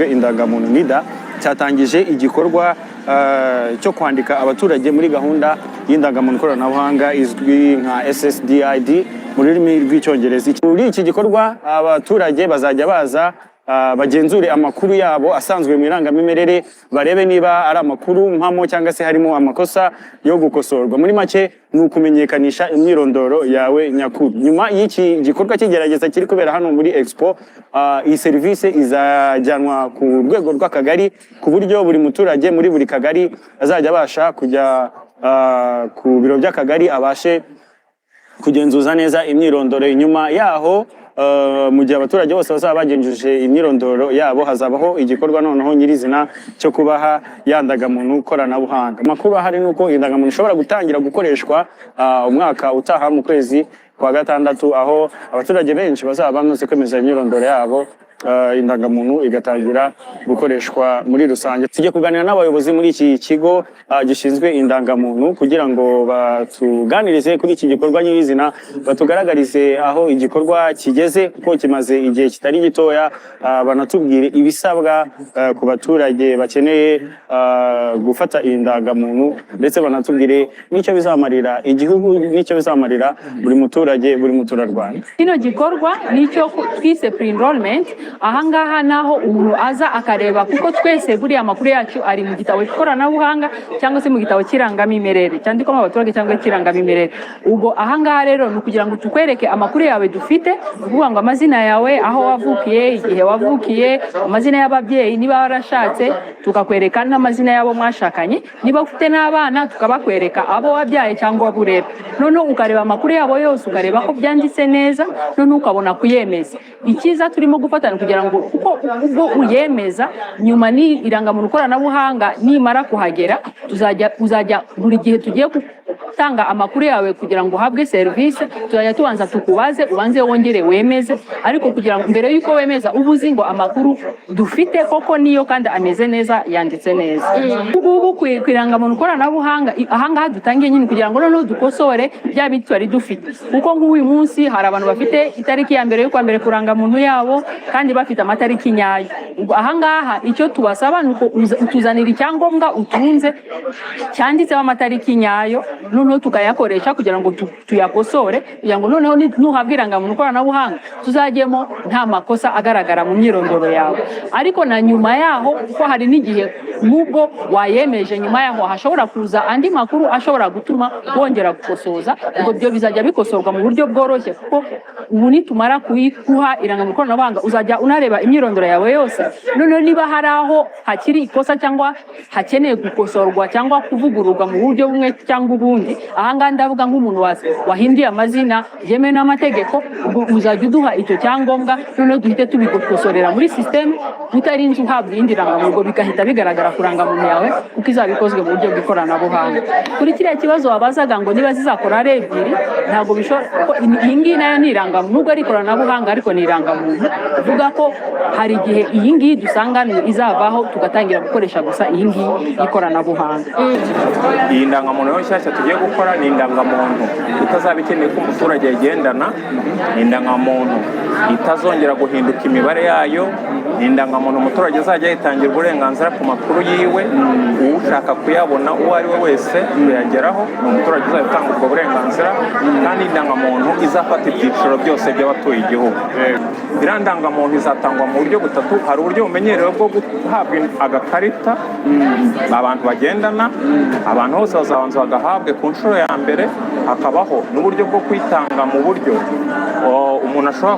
Indangamuntu NIDA cyatangije igikorwa cyo kwandika abaturage muri gahunda y'indangamuntu koranabuhanga izwi nka SSDID mu rurimi rw'Icyongereza. Muri iki gikorwa abaturage bazajya baza bagenzure amakuru yabo asanzwe mu irangamimerere, barebe niba ari amakuru mpamo cyangwa se harimo amakosa yo gukosorwa. Muri make ni ukumenyekanisha imyirondoro yawe nyakuri. Nyuma y'iki gikorwa cy'igerageza kiri kubera hano muri Expo, iyi serivisi izajyanwa ku rwego rw'akagari, ku buryo buri muturage muri buri kagari azajya abasha kujya ku biro by'akagari abashe kugenzuza neza imyirondoro. Inyuma yaho, mu gihe abaturage bose bazaba bagenzuje imyirondoro yabo, hazabaho igikorwa noneho nyirizina cyo kubaha ya ndangamuntu koranabuhanga. Amakuru ahari ni uko iyi ndangamuntu ishobora gutangira gukoreshwa umwaka utaha mu kwezi kwa gatandatu, aho abaturage benshi bazaba bamaze kwemeza imyirondoro yabo, indangamuntu igatangira gukoreshwa muri rusange. Tujye kuganira n'abayobozi muri iki kigo gishinzwe indangamuntu kugira ngo batuganirize kuri iki gikorwa nyirizina, batugaragarize aho igikorwa kigeze kuko kimaze igihe kitari gitoya, banatubwire ibisabwa ku baturage bakeneye gufata iyi ndangamuntu, ndetse banatubwire n'icyo bizamarira igihugu n'icyo bizamarira buri muturage, buri muturarwanda. Kino gikorwa nicyo twise pre-enrollment. Ahangaha naho umuntu aza akareba, kuko twese buriya amakuru yacu ari mu gitabo cy'ikoranabuhanga cyangwa se mu gitabo cy'irangamimerere cyandikwamo abaturage cyangwa cy'irangamimerere. Ubwo ahangaha rero ni ukugira ngo tukwereke amakuru yawe dufite, ni ukuvuga ngo amazina yawe, aho wavukiye, igihe wavukiye, amazina y'ababyeyi, niba warashatse tukakwereka n'amazina y'abo mwashakanye, niba ufite n'abana tukabakwereka, abo wabyaye cyangwa abo urera. Noneho ukareba amakuru yabo yose, ukareba ko byanditse neza, noneho ukabona kuyemeza. Icyiza turimo gufatana kugira ngo kuko ubwo uyemeza nyuma ni irangamuntu koranabuhanga nimara kuhagera, tuzajya uzajya buri gihe tugiye gutanga amakuru yawe kugira ngo uhabwe serivisi, tuzajya tubanza tukubaze, ubanze wongere wemeze. Ariko kugira ngo mbere y'uko wemeza uba uzi ngo amakuru dufite koko niyo kandi ameze neza, yanditse neza. Ubu ngubu ku irangamuntu koranabuhanga ahangaha dutangiye nyine kugira ngo noneho dukosore bya bindi twari dufite, kuko nk'uyu munsi hari abantu bafite itariki ya mbere y'ukwa mbere ku rangamuntu yabo kandi bafite amatariki nyayo. Ubwo ahangaha icyo tubasaba ni uko utuzanira icyangombwa utunze cyanditseho amatariki nyayo, noneho tukayakoresha kugira ngo tuyakosore, kugira ngo noneho nuhabwa irangamuntu koranabuhanga tuzajyemo nta makosa agaragara mu myirondoro yawe. Ariko na nyuma yaho, kuko hari n'igihe nubwo wayemeje, nyuma yaho hashobora kuza andi makuru ashobora gutuma wongera gukosoza, ubwo byo bizajya bikosorwa mu buryo bworoshye, kuko ubu nitumara kuyiguha irangamuntu koranabuhanga uzajya unareba imyirondoro yawe yose, noneho niba hari aho hakiri ikosa cyangwa hakeneye gukosorwa cyangwa kuvugururwa mu buryo bumwe cyangwa ubundi, ahangaha ndavuga nk'umuntu wahinduye amazina byemewe n'amategeko, ubwo uzajya uduha icyo cyangombwa, noneho duhite tubigukosorera muri sisiteme utarinze uhabwa iyindi rangamuntu, ubwo bigahita bigaragara ku rangamuntu yawe kuko izaba ikozwe mu buryo bw'ikoranabuhanga. Kuri kiriya kibazo wabazaga ngo niba zizakora ari ebyiri, ntabwo bishobora, kuko iyi ngiyi nayo ni irangamuntu, nubwo ari ikoranabuhanga ariko ni irangamuntu. Uvuga ko hari igihe iyi ngiyi dusanganywe izavaho tugatangira gukoresha gusa iyi ngiyi y'ikoranabuhanga. Iyi ndangamuntu rero nshyashya tugiye gukora ni indangamuntu itazaba ikeneye ko umuturage ayigendana, ni indangamuntu itazongera guhinduka imibare yayo, ni indangamuntu umuturage azajya yitangira uburenganzira ku makuru yiwe, ushaka kuyabona uwo ari we wese kuyageraho ni umuturage uzajya utanga ubwo burenganzira, kandi indangamuntu izafata ibyiciro byose by'abatuye igihugu. Iriya ndangamuntu izatangwa mu buryo butatu. Hari uburyo bumenyerewe bwo guhabwa agakarita abantu bagendana, abantu bose bazabanza bagahabwe ku nshuro ya mbere. Hakabaho n'uburyo bwo kwitanga mu buryo umuntu ashobora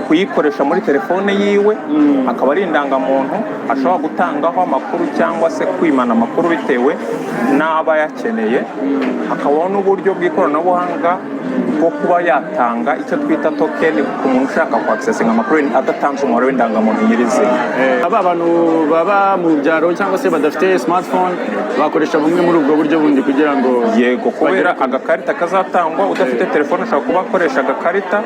kuyikoresha muri telefone yiwe, akaba ari indangamuntu ashobora gutangaho amakuru cyangwa se kwimana amakuru bitewe n'aba ayakeneye. Hakabaho n'uburyo bw'ikoranabuhanga bwo kuba yatanga icyo twita token ku muntu ushaka kwakisesinga amakuru adatanze umubare w'indangamuntu nyirizina. Aba bantu baba mu byaro cyangwa se badafite smartphone bakoresha bumwe muri ubwo buryo bundi kugira ngo Yego, kubera agakarita kazatangwa, udafite telefone ashobora kuba akoresha agakarita,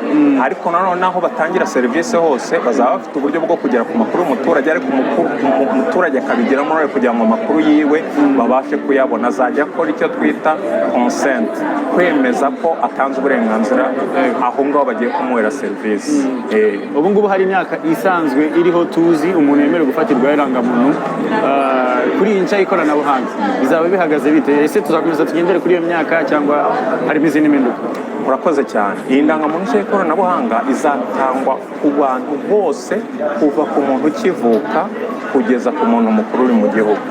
ariko nanone aho batangira serivisi hose bazaba bafite uburyo bwo kugera ku makuru y'umuturage, ariko umuturage akabigiramo uruhare kugira ngo amakuru yiwe babashe kuyabona. Azajya akora icyo twita consent, kwemeza ko atanze uburenganzira. uburenganzira aho ngaho bagiye kumuhera serivisi. Ubu ngubu hari imyaka isanzwe iriho tuzi umuntu yemerewe gufatirwaho irangamuntu. Kuri iyi nshya y'ikoranabuhanga bizaba bihagaze bite? Ese tuzakomeza tugendere kuri iyo myaka cyangwa harimo izindi mpinduka? Murakoze cyane. Iyi ndangamuntu nshya y'ikoranabuhanga izatangwa ku bantu bose, kuva ku muntu ukivuka kugeza ku muntu mukuru uri mu gihugu.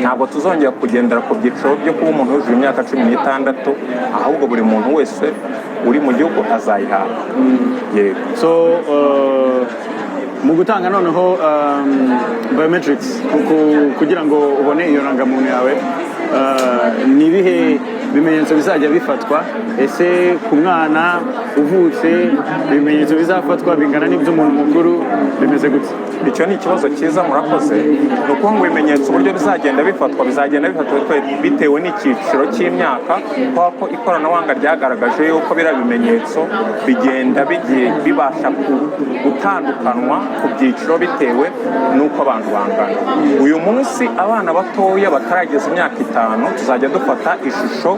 Ntabwo tuzongera kugendera ku byiciro byo kuba umuntu wujuje imyaka 16, ahubwo buri muntu wese uri mu gihugu azayihabwa, yego. So mu gutanga noneho biometrics kugira ngo ubone iyo rangamuntu yawe, ni ibihe bimenyetso bizajya bifatwa? Ese ku mwana uvutse ibimenyetso bizafatwa bingana n'iby'umuntu mukuru? Bimeze gute? Icyo ni ikibazo cyiza, murakoze. Ni ukuvuga ngo ibimenyetso, uburyo bizagenda bifatwa, bizagenda bifatwa bitewe n'icyiciro cy'imyaka, kubera ko ikoranabuhanga ryagaragaje yuko biriya bimenyetso bigenda bigiye bibasha gutandukanywa ku byiciro bitewe n'uko abantu bangana. Uyu munsi abana batoya batarageza imyaka 5 tuzajya dufata ishusho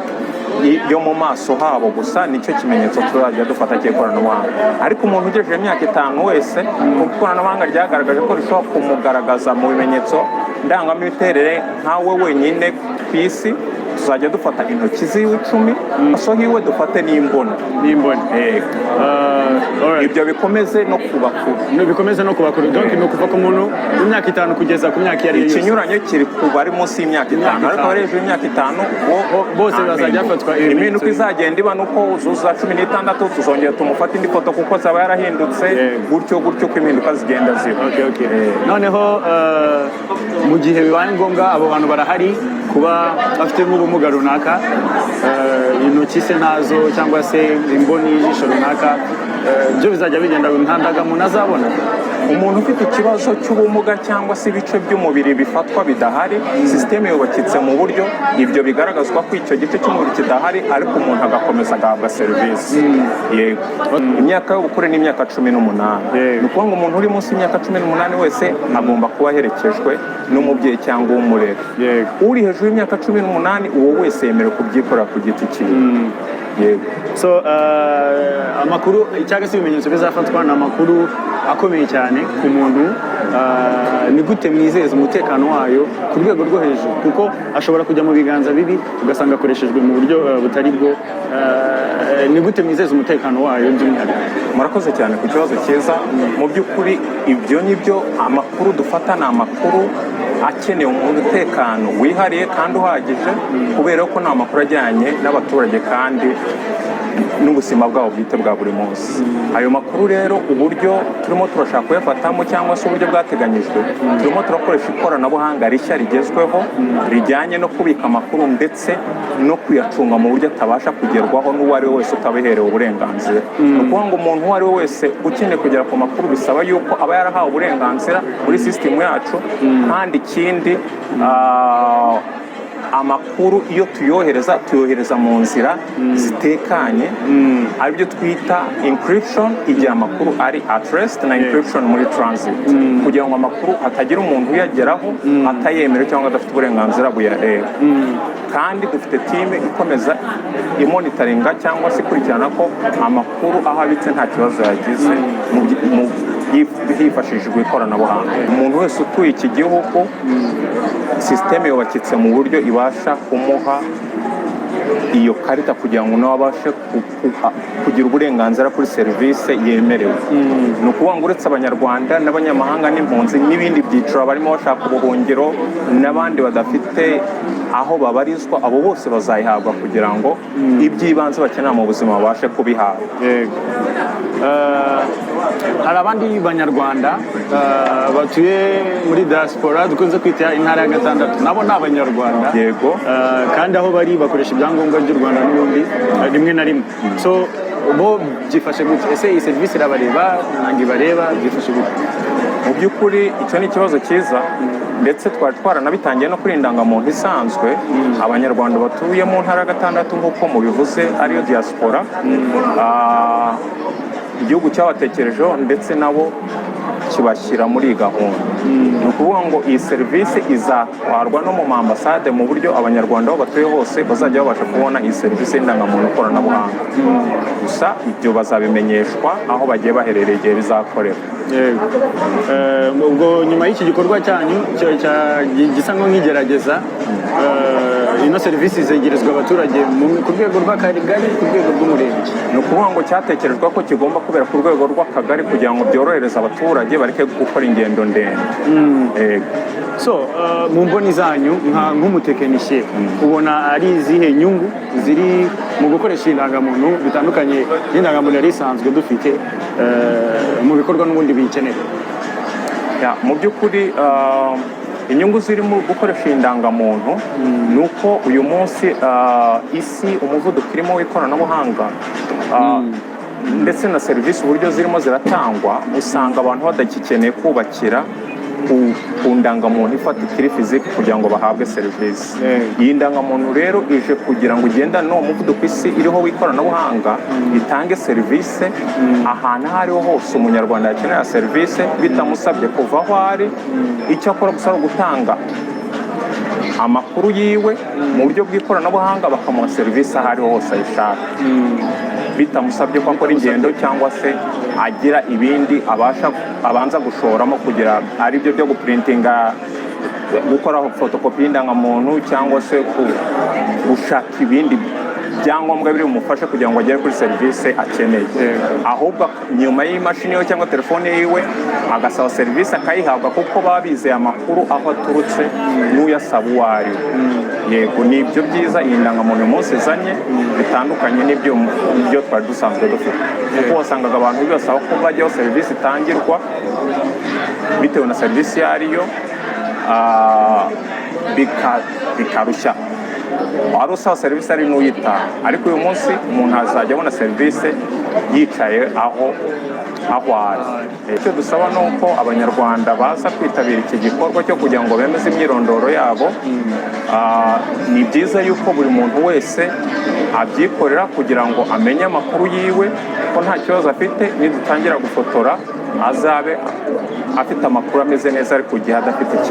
yo mu maso habo gusa, nicyo kimenyetso tuzajya dufata cy'ikoranabuhanga. Ariko umuntu ugejeje imyaka 5 wese, kuko ikoranabuhanga ryagaragaje ko rishobora kumugaragaza mu bimenyetso ndangamiterere nkawe wenyine ku isi, tuzajya dufata intoki ziwe 10, maso hiwe, dufate n'imboni. N'imboni. Yego. Alright. Ibyo bikomeze no ku bakuru. No, bikomeze no ku bakuru. Donc ni ukuva ku muntu w'imyaka 5 kugeza ku myaka iyo ari yo yose. Ikinyuranyo kiri ku bari munsi y'imyaka 5, Imyaka ariko abari 5. hejuru y'imyaka 5 bo Bose nta bazajya mpinduka. bafatwa ibimenyetso. Impinduka izagenda iba nuko uzuza 16 tuzongera tumufate indi foto kuko zaba yarahindutse. Gutyo gutyo uko impinduka zigenda ziba. Okay. Noneho mu gihe bibaye ngombwa, abo bantu barahari kuba bafite nk'ubumuga runaka, intoki se ntazo cyangwa se imboni y'ijisho runaka, byo bizajya bigenda nta ndangamuntu azabona? Umuntu ufite ikibazo cy'ubumuga cyangwa se ibice by'umubiri bifatwa bidahari, sisiteme yubakitse mu buryo ibyo bigaragazwa ko icyo gice cy'umubiri kidahari, ariko umuntu agakomeza agahabwa serivisi, yego. Imyaka y'ubukure ni imyaka 18. Ni ukuvuga ngo umuntu uri munsi y'imyaka 18 wese agomba kuba aherekejwe n'umubyeyi cyangwa umurera. Uri hejuru y'imyaka 18, uwo wese yemerewe kubyikorera ku giti cyiwe, yego. So amakuru cyangwa se ibimenyetso bizafatwa ni amakuru akomeye cyane ku muntu. Ni gute mwizeza umutekano wayo ku rwego rwo hejuru, kuko ashobora kujya mu biganza bibi ugasanga akoreshejwe mu buryo butari bwo? Ni gute mwizeza umutekano wayo by'umwihariko? Murakoze cyane ku kibazo cyiza. Mu by'ukuri ibyo ni byo, amakuru dufata ni amakuru akeneye umutekano wihariye kandi uhagije, kubera ko ni amakuru ajyanye n'abaturage kandi n'ubuzima bwabo bwite bwa buri munsi. Ayo makuru rero, uburyo turimo turashaka kuyafatamo cyangwa se uburyo bwateganyijwe, turimo turakoresha ikoranabuhanga rishya rigezweho rijyanye no kubika amakuru ndetse no kuyacunga mu buryo atabasha kugerwaho n'uwo ari we wese utabiherewe uburenganzira. Ni ukuvuga ngo umuntu uwo ari we wese ukeneye kugera ku makuru bisaba yuko aba yarahawe uburenganzira muri sisitemu yacu. Kandi ikindi, amakuru iyo tuyohereza, tuyohereza mu nzira zitekanye, aribyo twita encryption igihe amakuru ari at rest na encryption muri transit, kugira ngo amakuru hatagira umuntu uyageraho atayemerewe cyangwa adafite uburenganzira buyareba. Kandi dufite team ikomeza imonitoringa cyangwa se ikurikirana ko amakuru aho abitse nta kibazo yagize hifashishijwe ikoranabuhanga. Umuntu wese utuye iki gihugu, sisiteme yubakitse mu buryo ibasha kumuha iyo karita kugira ngo nawe abashe kugira uburenganzira kuri serivisi yemerewe. Ni ukuvuga ngo uretse Abanyarwanda n'abanyamahanga n'impunzi n'ibindi byiciro barimo bashaka ubuhungiro n'abandi badafite aho babarizwa, abo bose bazayihabwa kugira ngo iby'ibanze bakenera mu buzima babashe kubihabwa. Yego. Hari abandi Banyarwanda batuye muri diaspora dukunze kwita intara ya gatandatu, nabo ni Abanyarwanda. Kandi aho bari bakoresha ibyangombwa by'u Rwanda n'ubundi rimwe na rimwe. So bo byifashe gute? Ese iyi serivisi irabareba, ntabwo ibareba? Byifashe gute? Mu by'ukuri icyo ni ikibazo cyiza, ndetse twari twaranabitangiye no kuri indangamuntu isanzwe. Abanyarwanda batuye mu ntara ya gatandatu nk'uko mubivuze, ariyo diaspora, igihugu cyabatekerejeho ndetse nabo kibashyira muri iyi gahunda. Ni ukuvuga ngo iyi serivisi izatwarwa no mu ambasade, mu buryo Abanyarwanda aho batuye hose bazajya babasha kubona iyi serivisi y'indangamuntu koranabuhanga. Gusa ibyo bazabimenyeshwa aho bagiye baherereye igihe bizakorera. Yego. Ubwo nyuma y'iki gikorwa cyanyu gisa nko nk'igerageza, ino serivisi zegerezwa abaturage ku rwego rw'akagari, ku rwego rw'umurenge? Ni ukuvuga ngo cyatekerejwe ko kigomba kubera ku rwego rw'akagari kugira ngo byorohereze abaturage, bareke gukora ingendo ndende. Yego. So mu mboni zanyu nk'umutekinisiye, ubona ari izihe nyungu ziri mu gukoresha indangamuntu bitandukanye n'indangamuntu yari isanzwe dufite mu bikorwa n'ubundi biyikenera? Ya, mu by'ukuri inyungu ziri mu gukoresha iyi ndangamuntu ni uko uyu munsi isi umuvuduko irimo w'ikoranabuhanga ndetse na serivisi uburyo zirimo ziratangwa, usanga abantu badagikeneye kubakira ku ndangamuntu ifatika iri physique kugira ngo bahabwe serivisi. Iyi ndangamuntu rero ije kugira ngo igendane n'uwo muvuduko isi iriho w'ikoranabuhanga, itange serivisi ahantu aho ariho hose Umunyarwanda yakenera serivisi bitamusabye kuva aho ari. Icyo akora gusa ari ugutanga amakuru yiwe mu buryo bw'ikoranabuhanga, bakamuha serivisi aho ariho hose ayishaka, bitamusabye ko akora ingendo cyangwa se agira ibindi abasha abanza gushoramo kugira ari byo byo gupurintinga, gukora fotokopi y'indangamuntu, cyangwa se gushaka ibindi byangombwa biri bumufashe kugira ngo agere kuri serivisi akeneye. Ahubwo nyuma y'imashini yiwe cyangwa telefone yiwe agasaba serivisi akayihabwa, kuko baba bizeye amakuru aho aturutse n'uyasaba uwo ari we. Yego, ni ibyo byiza iyi ndangamuntu uyu munsi izanye bitandukanye n'ibyo ibyo twari dusanzwe dufite, kuko wasangaga abantu bibasaba ko bajyaho serivisi itangirwa bitewe na serivisi iyo ariyo, bikarushya wari usaba serivisi ari n'uyitanga. Ariko uyu munsi umuntu azajya abona serivisi yicaye aho ari. Icyo dusaba ni uko Abanyarwanda baza kwitabira iki gikorwa cyo kugira ngo bemeze imyirondoro yabo. Ni byiza yuko buri muntu wese abyikorera kugira ngo amenye amakuru yiwe ko nta kibazo afite. Nidutangira gufotora azabe afite amakuru ameze neza, ari ku gihe, adafite ikibazo.